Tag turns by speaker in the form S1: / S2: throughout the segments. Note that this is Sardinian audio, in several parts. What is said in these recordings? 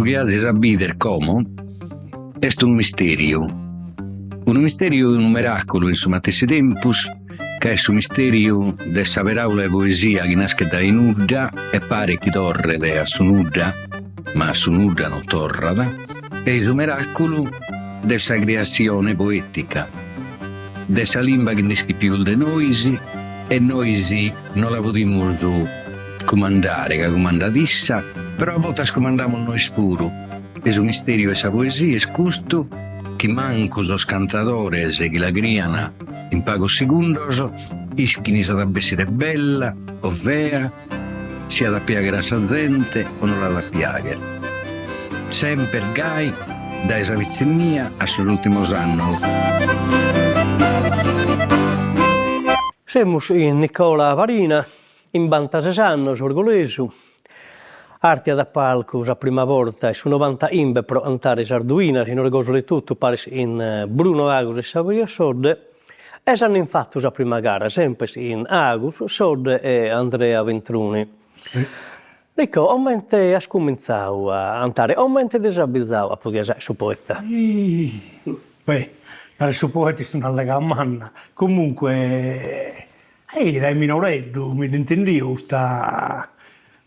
S1: chi azis a bider como est unu misteriu, unu misteriu e unu meraculu in su matessi tempus, ca est su misteriu de sa peraula 'e poesia chi naschet dae nudda e paret chi torret a su nudda, ma a su nudda non torrat, e su meraculu de sa criassione poetica, de sa limba chi nd'ischit pius de nois e nois no la podimus cumandare ca cumandat issa, però a bortas cumandamus nois puru e su misteriu 'e sa poesia est custu chi mancu sos cantadores chi la crian in pagos segundos ischin si at a bessire bella o fea, si at a piagher a sa zente o no l'at a piagher. Semper gai dae sa pitzinnia a sos ultimos annos.
S2: Semus chin Nicola Farina, chimbantases annos, orgolesu, artiat a palcu sa prima borta in su novantaghimbe pro cantare sas duinas in Orgosolo etotu paris chin Bruno Agus e Saverio Sodde e s'annu infatu sa prima gara semper chin Agus, Sodde e Andrea Ventruni. Nicò, comente as cumintzadu a cantare, comente ti ses abizadu ca podias esser su poeta?
S3: Beh, narrer su poeta est un'allega manna, comunque dae minoreddu mi dd'intendio custa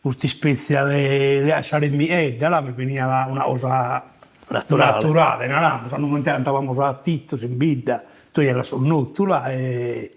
S3: custa ispetzia de sa remiedda, là, mi beniat una cosa
S2: Naturale.
S3: Naturale, naramus, cando cantabamus a titos in bidda, tue ja l'as connotu là e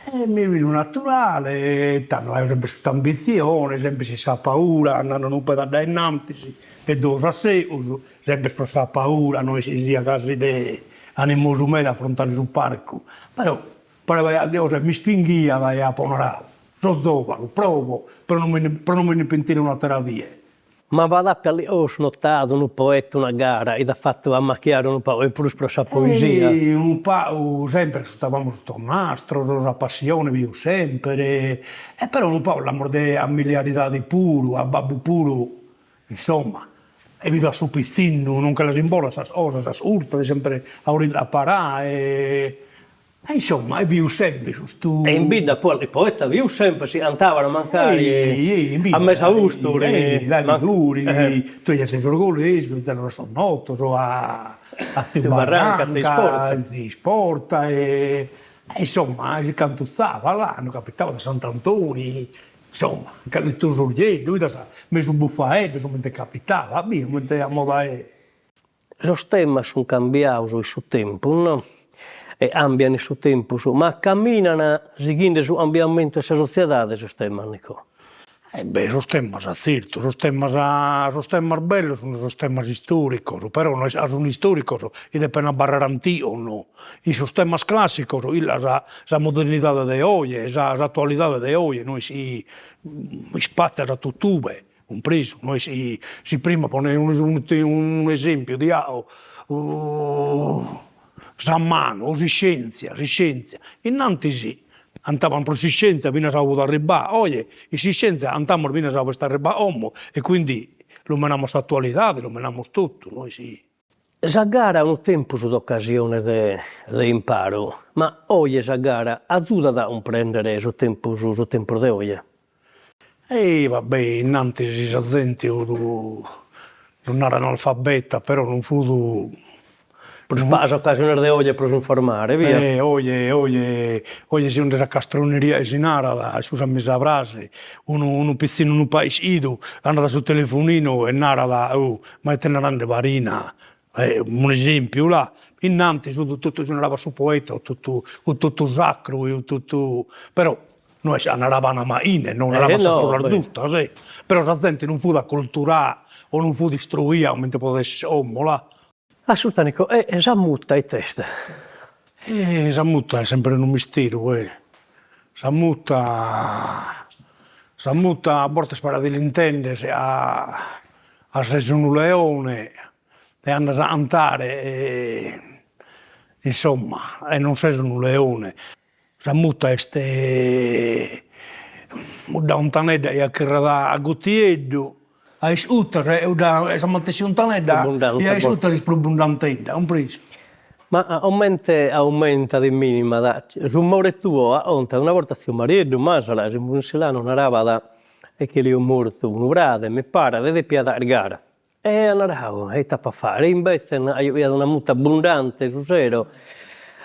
S3: E mi benit naturale, e tando aio sempre custa ambitzione, sempre sa paura, andende unu pede a dae innantis e duos a segus, sempre pro sa paura, no est chi sia gasi de animosu meda a afrontare su parcu, però paret chi cosa m'ispinghiat e apo naradu, so zovanu, provo, pro non mi pro non mi nde pentire un'atera die.
S2: Ma b'at apiu calchi connotadu unu poeta una gara chi t'at fatu ammachiare unu pagu 'e prus pro sa poesia?
S3: Unu pagu sempre ascurtabamus sos mastros, sa passione fiat sempre, e però unu pagu l'amus de familiaridade puru, a babbu puru, insomma, e bidu a su pitzinnu non che las imbolat sas cosas, sas curtas, sempre a orilla a parare E insomma est biu sempri custu.
S2: E in bidda poi calchi poeta biu sempri si cantabat mancari a mesaustu.
S3: Dae minori, tue ja ses orgolesu, a sos notos, a a Tziu Barranca, a Tziu Isporta e insomma si cantuzzabat là, cando capitabat a Sant'Antoni, insomma, calchi tusurjeddu, mesu bufaeddu, comente capitabat, bia, comente a moda 'e
S2: Sos temas sun cambiados in su tempus, no? E cambian in su tempus, ma caminan sighende su cambiamentu 'e sa sotziedade sos temas, Nicò?
S3: E beh, sos temas, tzertu, sos temas sos temas bellos sun sos temas istoricos, però no est ca sun istoricos chi depen abarrare antigos no, in sos temas classicos illa sa sa modernidade de oje, sa s'attualidade de oje, no est chi ispatziat a totube Cumpresu, no est si si prima po nai unu esempiu diau sa manu o s'iscienzia, s'iscienzia, innantis antaban pro s'iscienzia finas a ue fut arribbà, oe in s'iscienzia antamus finas a ue est arribbà como e quindi lumenamus s'attualidade, lumenamus totu, no est si
S2: Sa gara unu tempus fut ocasione de de imparu, ma oje sa gara azudat a cumprendere su tempus su tempus de oje?
S3: E va bè, innantis sa zente 'ut, ddu naran analfabeta, però non fut
S2: Prus pagas ocasiones de oje pro s'informare, via.
S3: Eh oje oje oje segundu sa castroneria chi si narat, iscusami sa frasi, unu unu pitzinnu unu pagu ischidu andat a su telefoninu e narat, oh ma ite narende Farina, un'esempiu là, innantis fut totu si narabat su poeta 'ut totu 'ut totu sacru e 'ut totu, però no est ca naraban machine, no naraban sas cosas giustas e, però sa zente non fut aculturà o non fut istruia comente podet esser como là.
S2: Ascurta Nico, e sa muta it'est?
S3: E sa muta est sempre unu misteru eh, sa muta sa muta a bortas paret de l'intendes a a ses unu leone e andas a cantare e insomma e non ses unu leone Sa muta est cudda 'untanedda chi acherrat a guttieddu, a iscutas e cudda sa matessi 'untanedda chi a iscutas est prus bundantedda, cumpresu?
S2: Ma comente aumentat e minimat s'umore tuo a contat, una borta tziu Marieddu Masala, semus in Silanu, narabat e chi li 'ut mortu unu frade, mi paret, e depiat 'aer gara. E at naradu, e ite apo a fàghere? E imbetzes aiat una muta bundante su sero,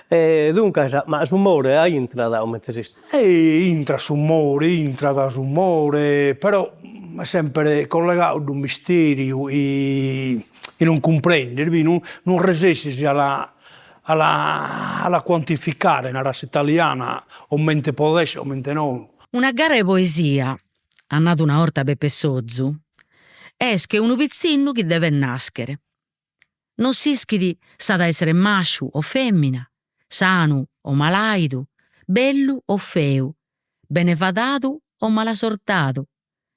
S2: e duncas, ma s'umore a intrat comente si.
S3: E intrat s'umore, intrat s'umore, però est sempre collegadu a unu misteriu chi non cumprendes, non resessis a la a la a la quantificare, narat s'italiana, comente podet esser, comente no.
S4: Una gara 'e poesia, at nadu una 'orta Pepe Sozu, est che unu pitzinnu chi devet nàschere. Non s'ischit s'at a èssere masciu o fèmina, sanu o malàidu, bellu o feu, benefadadu o malasortadu,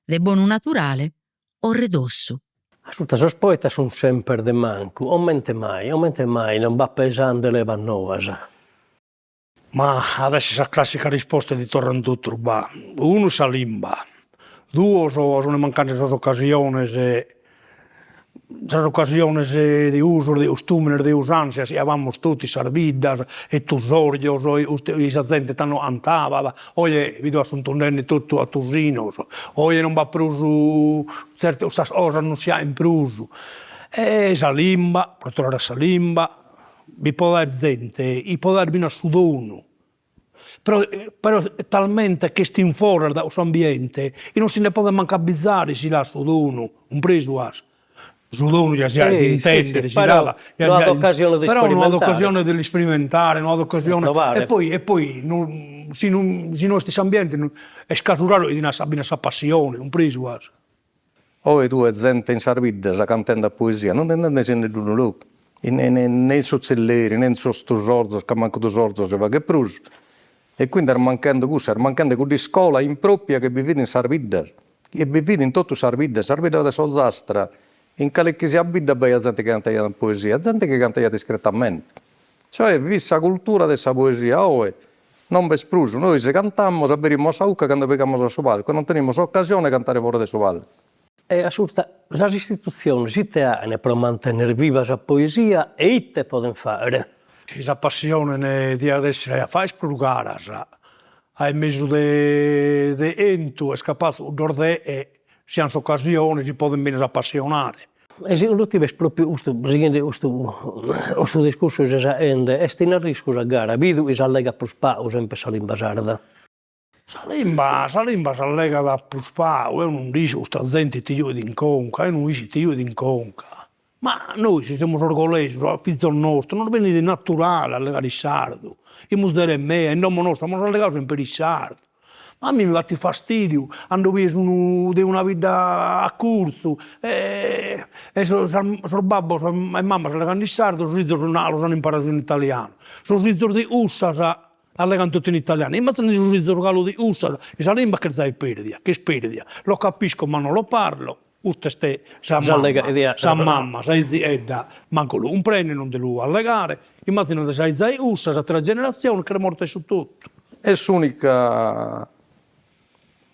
S4: de bonu naturale o redossu.
S2: Ascurta, sos poetas sun semper de mancu, comente mai, comente mai non b'at pesande levas novas?
S3: Ma at esser sa classica risposta chi torran totus, bah, unu sa limba, duos sun mancande sas ocasiones, sas ocasiones de usos, de costumenes, de usantzias chi abamus totu in sas biddas e tusorjos e sa zente tando cantabat, oe bido ca sunt andende totu a tusinos, oe non b'at prus tzertas custas cosas non si 'aen prus, e sa limba, pro torrare a sa limba Bi podet aer zente chi podet aer finas su donu, però però talmente ch'est in foras da cussu ambiente chi non si nde podet mancu abizare si l'at su donu, cumpresu as? Su donu ja si 'aet intender, si l'at,
S2: no at occasione de
S3: però no at occasione de l'isperimentare, no at occasione, e poi e poi si non si no est in s'ambiente est casu raru chi ti finas sa passione, cumpresu as?
S5: Oe tue zente in sas biddas cantende a poesia non nd'intendes in niunu logu, ne in su tzilleri, ne in sos tusorzos, ca mancu tusorzos si faghet prus, e quindi est manchende cussu, est manchende cudda iscola impropria chi bi fit in sas biddas, e bi fit in totu sas biddas, sas biddas de s'Ozastra, in cale chi siat bidda b'aiat zente chi cantaiat in poesia, zente chi cantaiat discretamente, cioè fit sa cultura de sa poesia, oe Non b'est prus, nois cantamus, aberimus sa 'ucca cando pigamus a su palcu e non tenimus ocasione 'e cantare fora de su palcu.
S2: E ascurta, sas istitutziones ite 'aen pro mantenner viva sa poesia e ite poden fàghere?
S3: Si sa passione diat essere a fagher prus garas, a in mesu de de 'entu est capatzu ddos de e si an s'occasione si poden finas appassionare.
S2: E segundu tie est propriu custu, sighende custu custu discursu chi ses 'aende, est in arriscu sa gara, bidu chi s'allegat prus pagu sempre sa limba sarda?
S3: Sa limba, sa limba s'allegat prus pagu, eo non nd'isco custa zente ite giughet in conca, eo no isco ite giughet in conca, ma nois semus orgolesos, a fizos nostros nos benit naturale allegare in sardu, in muzere mea, in domo nostra amus allegadu sempre in sardu Ma a mimi mi fatit fastidiu cando bies unu de una bidda acurzu e e sos sos babbos e mamas allegant in sardu, sos fizos los an imparados in italianu, sos fizos de cussas allegant totu in italianu, immaginadi sos fizos galu de cussas, e sa limba ch'est zai perdia, ch'est perdia, lo capisco ma non lo parlo Custa est sa mama, sa mama, sa 'iziedda mancu lu cumprendet, non de lu allegare, immaginade sa 'iza 'e cussa, s'atera generatzione, ch'est morta 'e su totu.
S5: Est s'unica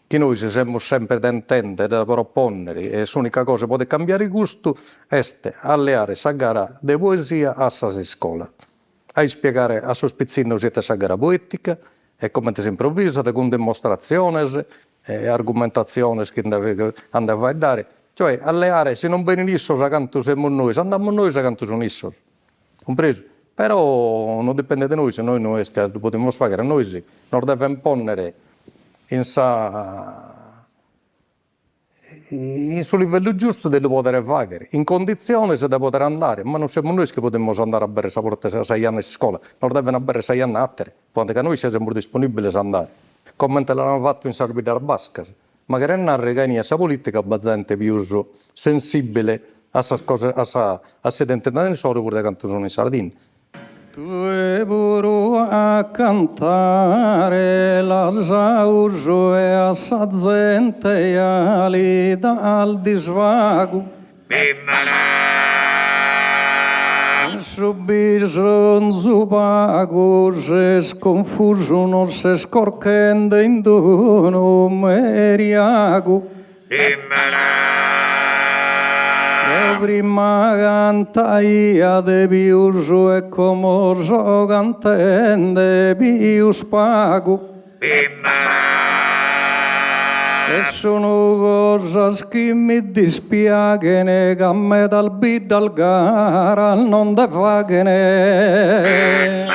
S5: chi nois semus sempre tentende de proponnere e s'unica cosa chi podet cambiare custu est a leare sa gara de poesia a sas iscolas, a ispiegare a sos pitzinnos ite est sa gara poetica e comente s'improvisat cun dimostratziones e argumentatziones chi nde a nde faeddare, cioè a leare si non benin issos a cantu semus nois, andamus nois a cantu sun issos, cumpresu? Però non dipendet de nois, nois no est ca ddu podimus fagher, nois nos deven ponnere in sa in su livellu giustu de lu podere fagher, in conditziones de podere andare, ma non semus nois chi podimus andare a aberrer sa porta sa janna 'e s'iscola, nos deven aberrer sa janna attere, pro ca nois semus disponibiles a andare, comente l'an fatu in sas biddas bascas, ma cheret narrer ca inie sa politica b'at zente pius sensibile a sas cosas a sa a s'identidade insoro prus de cantu sun in Sardigna.
S6: Tue puru a cantare l'as a usu e a sa zente ja li das disvagu. In su bisonzu pagu ses confusu non ses corchende in d'unu meriagu. Deo prima cantaia de pius e como so cantende pius pagu. E sunu cosas chi mi dispiaghene ca medas biddas garas non nde faghene.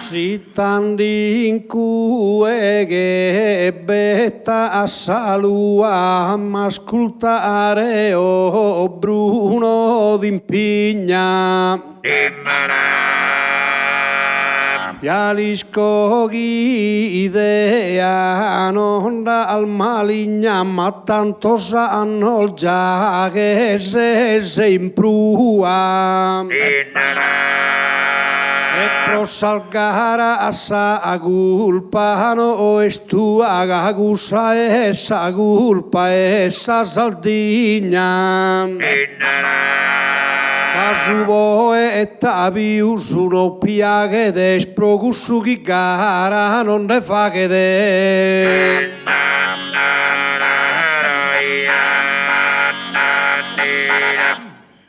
S7: Si tand'in cue che betas sa lua a m'ascultare o Bruno t'impigna. Ja l'isco chi idea non nd'as maligna ma tantos annos già che ses in prua. E pro sas garas sa culpa no est tua ca cussa est sa culpa 'e sa Sardigna. Ca su poeta pius no piaghet est pro cussu chi gara non nde faghet.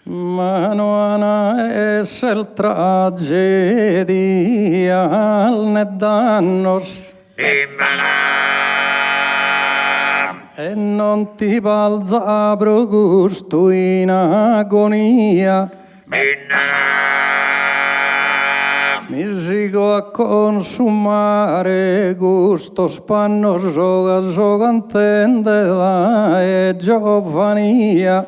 S6: Ma no an a esser tragedias ne dannos. E non ti palzat pro custu in agonia. Mi sigo a consumare custos pannos ca so cantende dae giovania.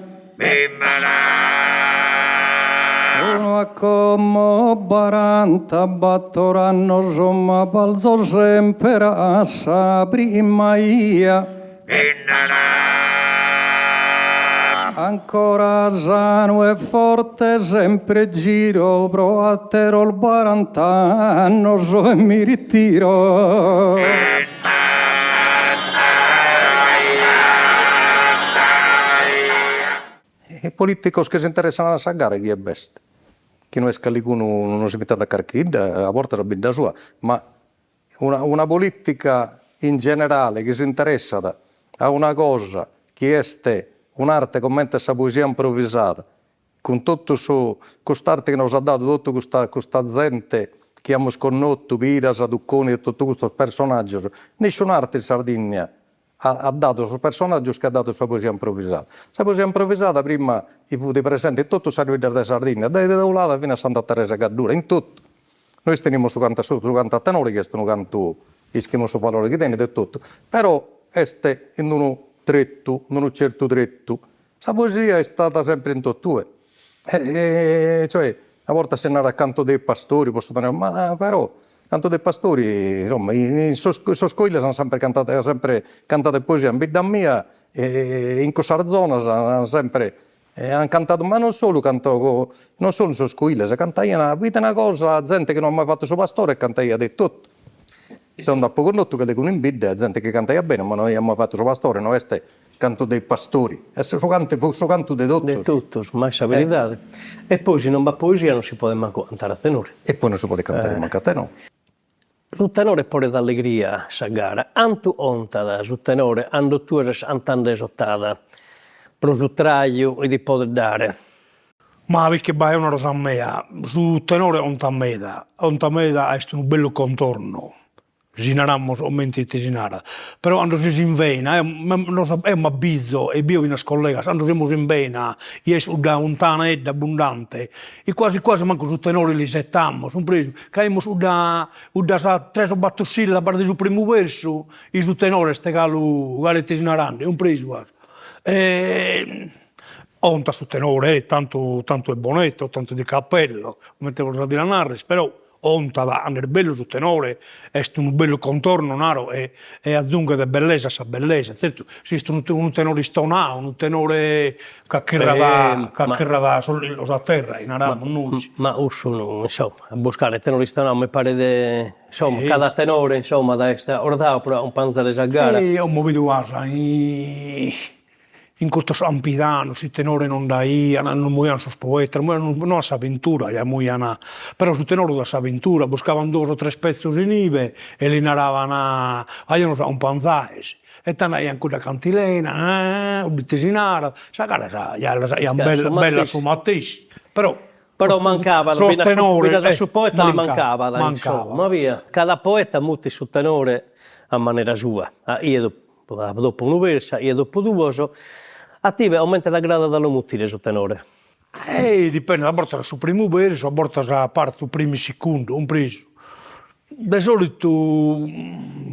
S6: Unu a como barantabattor annos ma palzo semper a sa prima 'ia. Ancora sanu e forte sempre giro pro ateros barant'annos e mi ritiro.
S5: E politicos chi s'interessant a sa gara chie b'est? Chi no est calicunu nos invitat a carchi 'idda, a bortas a bidda sua, ma una una politica in generale chi s'interessat a una cosa chi est un'arte comente sa poesia improvisada, cun totu su cust'arte chi nos at dadu totu custa custa zente chi amus connotu, Piras, Tucconi e totu custos personaggios, nisciun'arte in Sardigna at dadu sos personaggios chi at dadu sa poesia improvisada. Sa poesia improvisada prima fut presente in totu sas biddas de Sardigna, dae Teulada finas a Santa Teresa 'e Gaddura, in totu. Nois tenimus su cantu su cantu a tenore chi est unu cantu, ischimus su valore chi tenet e totu, però est in unu tretu, in unu certu tretu Sa poesia est istada sempre in totue, cioè a bortas si narat canto dei pastori po su tenore, ma però canto dei pastori insomma in sos sos coiles an sempre cantadu sempre cantadu poesia, in bidda mia in cussas zonas an sempre an cantadu, ma non solu canto non solu in sos coiles, cantaian, fit una cosa zente chi no at mai fatu su pastore e cantaiat e totu. Deo nd'apo connotu calicunu in bidda, zente chi cantaiat bene ma no aiat mai fatu su pastore, no est cantu dei pastori, est su cantu fut su cantu de totus.
S2: De totus, ma est sa beridade. E poi si non b'at poesia non si podet mancu cantare a tenore.
S5: E poi non si podet cantare mancu a tenore.
S2: Su tenore ponet allegria a sa gara, 'antu 'ontat su tenore 'ando tue ses 'antande s'otada pro su traju chi ti podet dare.
S3: Ma perché b'at una cosa mea, su tenore 'ontat meda, 'ontat meda est unu bellu contorno, si naramus comente ite si narat, però cando ses in vena, eo non so eo m'abbizo e bio finas collegas, cando semus in vena i est cudda 'untanedda abbundante, e quasi quasi mancu su tenore l'isettamus, cumpresu, ca aimus cudda cuddas tres o battor sillabas de su primu versu, e su tenore est galu galu ite si narende, cumpresu as 'Ontat su tenore e tantu tantu 'e bonetto, tantu di cappello, comente bos a narrer, però 'ontat, cando est bellu su tenore, est unu bellu contorno, naro, e e azunghet bellesa a sa bellesa, zertu si est unu unu tenore istonadu, unu tenore ch'acchirrat ch'acchirrat sos lillos a terra, chi naramus nois.
S2: Ma cussu insomma, a buscare tenore istonadu mi paret, insomma, cada tenore insomma est acordadu pro acumpanzare sa gara.
S3: E como bidu as In custos Campidanos si tenore non nd'aian, non moian sos poetas, moian no a sa ventura ja moian, però su tenore fut a sa ventura, buscaban duos o tres pezzos inibe e li naraban ajo nos acumpanzais, e tando aian cudda cantilena ite si narat, sa gara ja la faghian bella su matessi, però.
S2: Però mancabat,
S3: sos tenores,
S2: finas a su poeta li mancabat, insomma, via. Cada poeta mutit su tenore a manera sua, a chie dopo unu versu, a chie dopo duos, a tibe comente t'agradat a lu mutire su tenore?
S3: E dipendet, a bortas su primu versu, a bortas a partu primu e segundu, cumpresu. De solitu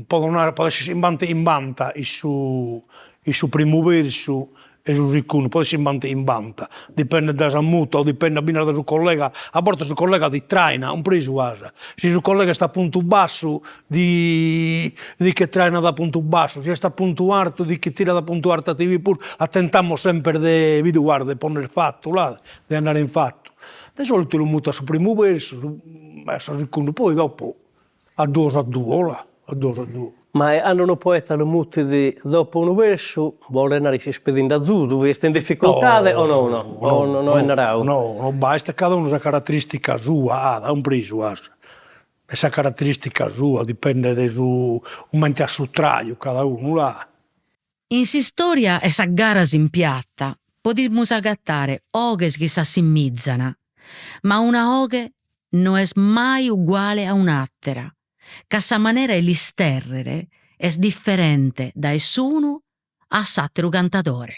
S3: podo narrer, podet esser chimbanta e chimbanta in su in su primu versu e su segundu, podet esser chimbanta e chimbanta, dipendet dae sa muta o dipendet finas dae su collega, a bortas su collega ti traina, cumpresu as, si su collega est a puntu bassu ti ti che trainat a puntu bassu, si est a puntu artu ti che tirat a puntu artu a tibi puru, atentamus semper de bidu as de ponner fatu là, de andare in fatu. De solitu lu muto a su primu versu e a su segundu, poi dopo a duos a duos là, a duos a duos.
S2: Ma cando unu poeta lu mutit dopo unu versu, bolet narrer chi est pedinde azudu, chi est in dificultade o nono? O no est naradu?
S3: No, no b'at, est cada unu sa carateristica sua at, cumpresu as E sa carateristica sua dipendet de su comente at su traju cada unu là.
S4: In s'istòria 'e sas garas in piata podimus agatare 'oghes chi s'assimizan, ma una 'oghe no est mai uguale a un'àtera, ca sa manera 'e l'istèrrere est diferente dae s'unu a s'àteru cantadore.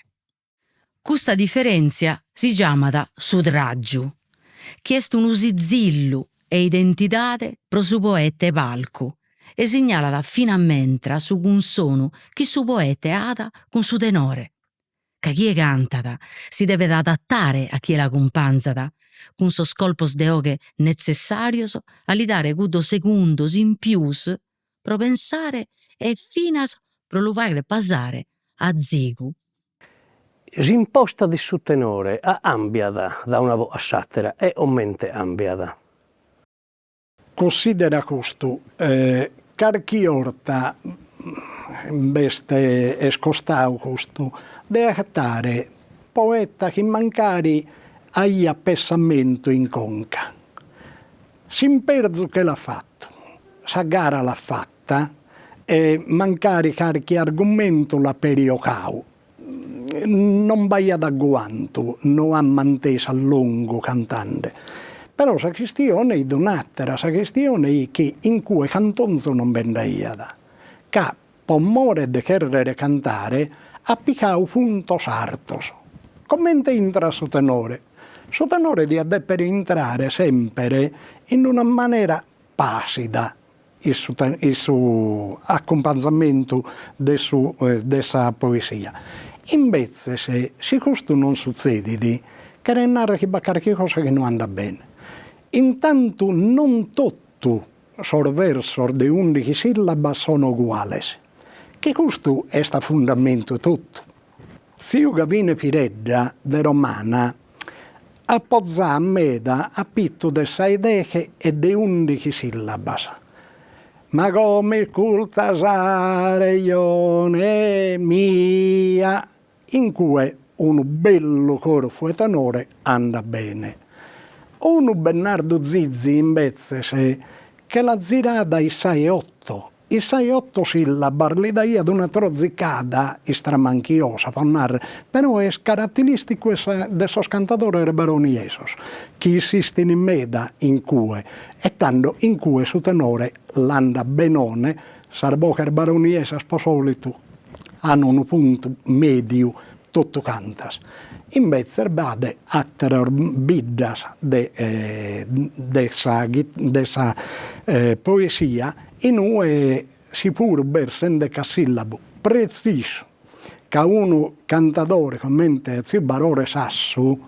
S4: Custa diferèntzia si giamat su tràgiu, chi est unu sizillu 'e identidade pro su poete 'e palcu e signalat finamentra su cunsonu chi su poete at cun su tenore, ca chie cantat si devet adattare a chie l'acumpanzat cun sos colpos de 'oghe netzessàrios a li dare cuddos segundos in pius pro pensare e finas pro lu fàghere pasare azigu.
S2: S'imposta de su tenore a àmbiat da una a s'àtera e comente àmbiat?
S8: Cunsidera custu, carchi 'orta b'est est costadu custu de agatare poeta chi mancari aiat pessamentu in conca, S'imperzu che l'at fatu, sa gara l'at fata e mancari carchi argumentu l'at peri 'ocau, non b'aiat agguantu, no at mantesu a longu cantande. Però sa chistione 'it un'atera, sa chistione 'it chi in cue cantonzu non bi nd'aiat, ca po more de cherrere cantare at picau puntos artos. Comente intrat su tenore? Su tenore diat dèpere intrare semper in una manera pàsida in su in su acumpanzamentu de su de sa poesia. Imbetzes si custu non sutzedit, cheret nàrrere chi b'at carchi cosa chi no andat bene. Intantu non totu Sos versos de ùndighi sìllabas sono uguales, chi custu est a fundamentu 'e totu. Tziu Gavine Piredda de Romana apozat meda a pitu de sa 'e deghe e de ùndighi sìllabas. Ma como isculta sa rejone mia, in cue unu bellu corfu 'e tenore andat bene. Unu Bennardu Zizi imbetzes che l'at zirada in sa 'e otto, in sa 'e otto sillabas li daiat una trozicada istramanchiosa, po narrer, però est carateristicu 'e sa de sos cantadores baroniesos, chi insistin meda in cue, e tando in cue su tenore l'andat benone, sas boghes baroniesas po solitu an unu puntu mèdiu totu cantas, imbetzes b'at àteras biddas de de sa de sa poesia in ue si puru b'est s'endecasillabu pretzisu, ca unu cantadore comente a tziu Barore Sassu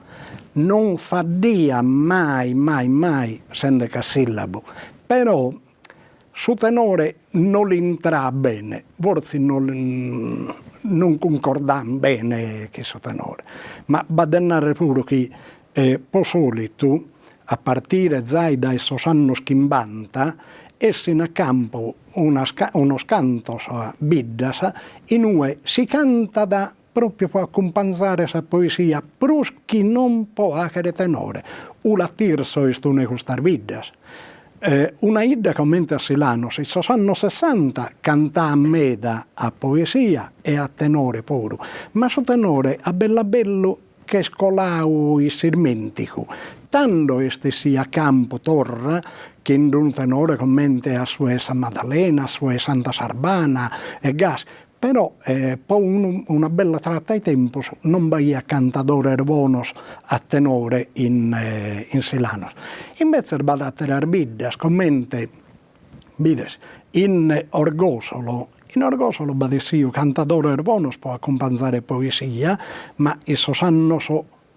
S8: non faddiat mai mai mai s'endecasillabu, però Su tenore no l'intrat bene, fortzis no non cuncordan bene chin su tenore, ma b'at de narrer puru chi po solitu a partire zai dae sos annos chimbanta essin a campu unas unos cantos biddas in ue si cantat propriu po acumpanzare sa poesia prus chi non po 'achere tenore. Ula Tirso est una 'e custas biddas. Una 'idda comente a Silanos in sos annos sessanta cantàat meda a poesia e a tenore puru, ma su tenore a bellu a bellu ch'est coladu in s'ismentigu. Tando est essiu a campu torra chin d'unu tenore comente a su 'e sa Madalena, a su 'e Santa Sarbana e gasi, però po unu una bella trata 'e tempus non b'aiat cantadores bonos a tenore in in Silanos. Imbetzes b'at ateras biddas comente Bides, in Orgosolo, in Orgosolo b'at essiu cantadores bonos po acumpanzare poesia, ma in sos annos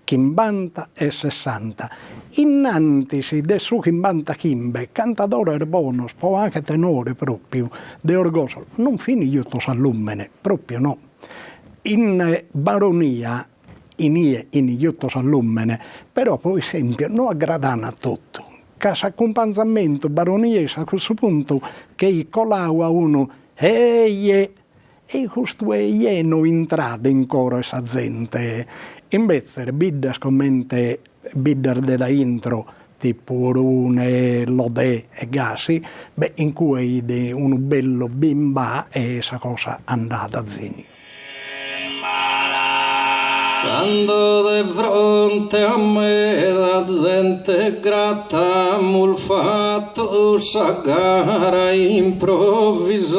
S8: chimbanta e sessanta. Innantis de su chimbantachimbe cantadores bonos po 'agher tenore propriu de Orgosolo non fin jutos a lumene, propriu no. In Baronia inie 'ini jutos a lumene, però po esempiu no agradàn a totu, ca s'acumpanzamentu baroniesu a cussu puntu che 'it colau a unu eje e custu eje no intrat in coro 'e sa zente, imbetzes biddas comente biddas de dae intro tipu Orune, Lodè e gasi, beh in cue 'it unu bellu bimba e sa cosa andat a zeniu.
S6: Cando de fronte a meda zente grata amus fatu sa gara improvisada.